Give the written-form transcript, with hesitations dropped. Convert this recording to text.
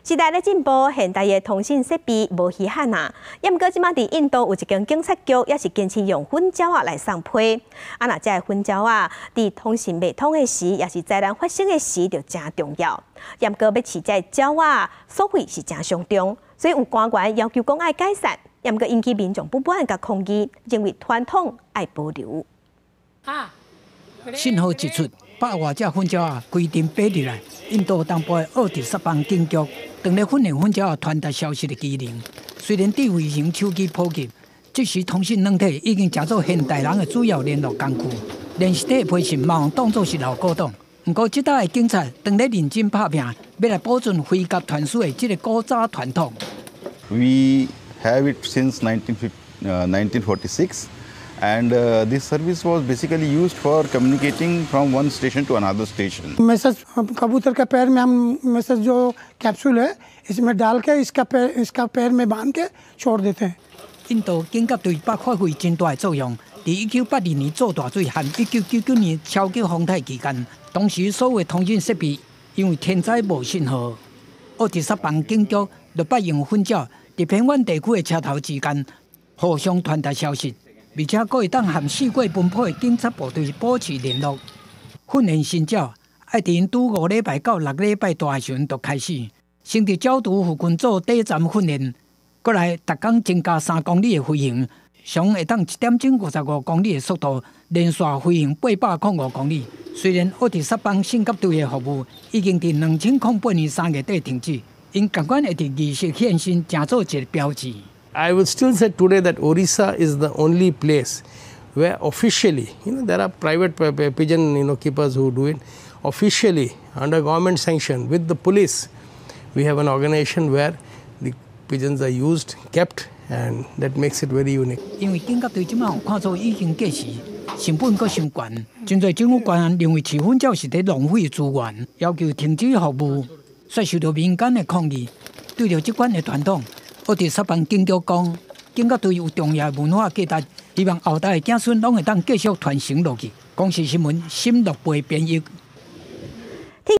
時代咧進步，現代的通訊設備無稀罕啊。毋過這馬佇印度有一間警察局，也是堅持用糞鳥仔來送批。啊，若這个糞鳥仔，佇通訊袂通的時，抑是災難發生的時，就誠重要。毋過欲飼這个鳥仔，所費是誠傷重，所以有官員要求講愛改善。毋過引起民眾不滿佮抗議，認為傳統愛保留。信號一出，百外隻糞鳥仔規陣飛入來。印度東部的奧迪薩邦警局，當咧訓練糞鳥仔傳達消息的機能。雖然智慧型手機普及，即時通訊軟體已經成做現代人的主要聯絡工具，連實體批信嘛當做是老古董。毋過，這搭的警察當咧認真拍拼，欲來保存飛鴿傳書的這个古早傳統。 We have it since 1946. And this service was basically used for communicating from one station to another station. Message कबूतर के पैर में हम मैसेज जो कैप्सूल है, इसमें डाल के इसका पैर में बांध के छोड़ देते हैं。印度警鴿隊捌發揮真大的作用。佇1982年做大水和1999年超級風台期間，當時所有通訊設備因為天災無信號，奧迪薩邦警局就捌用糞鳥佇偏遠地區的車頭之間互相傳達消息。而且閣會當和四界奔波的警察部隊保持聯絡。訓練新鳥愛佇𪜶拄5禮拜到6禮拜大的時陣就開始，先佇鳥巢附近做短暫訓練，閣來逐工增加3公里的飛行，上會當1點鐘55公里的速度連續飛行805公里。雖然奧迪薩邦信鴿隊的服務已經佇2008年3月底停止，𪜶仝款會佇儀式現身，成做一个標誌。 I would still say today that Orissa is the only place where officially, there are private pigeon keepers who do it. Officially, under government sanction, with the police, we have an organization where the pigeons are used, kept, and that makes it very unique. 因為警鴿隊這馬看做已經過時，成本閣傷懸，真濟政府官員認為飼糞鳥是佇浪費資源，要求停止服務，煞受到民間的抗議。對著這款的傳統，奧迪薩邦警局講，警鴿隊有重要文化價值，希望後代的子孫攏會當繼續傳承落去。公視新聞，沈樂貝編譯。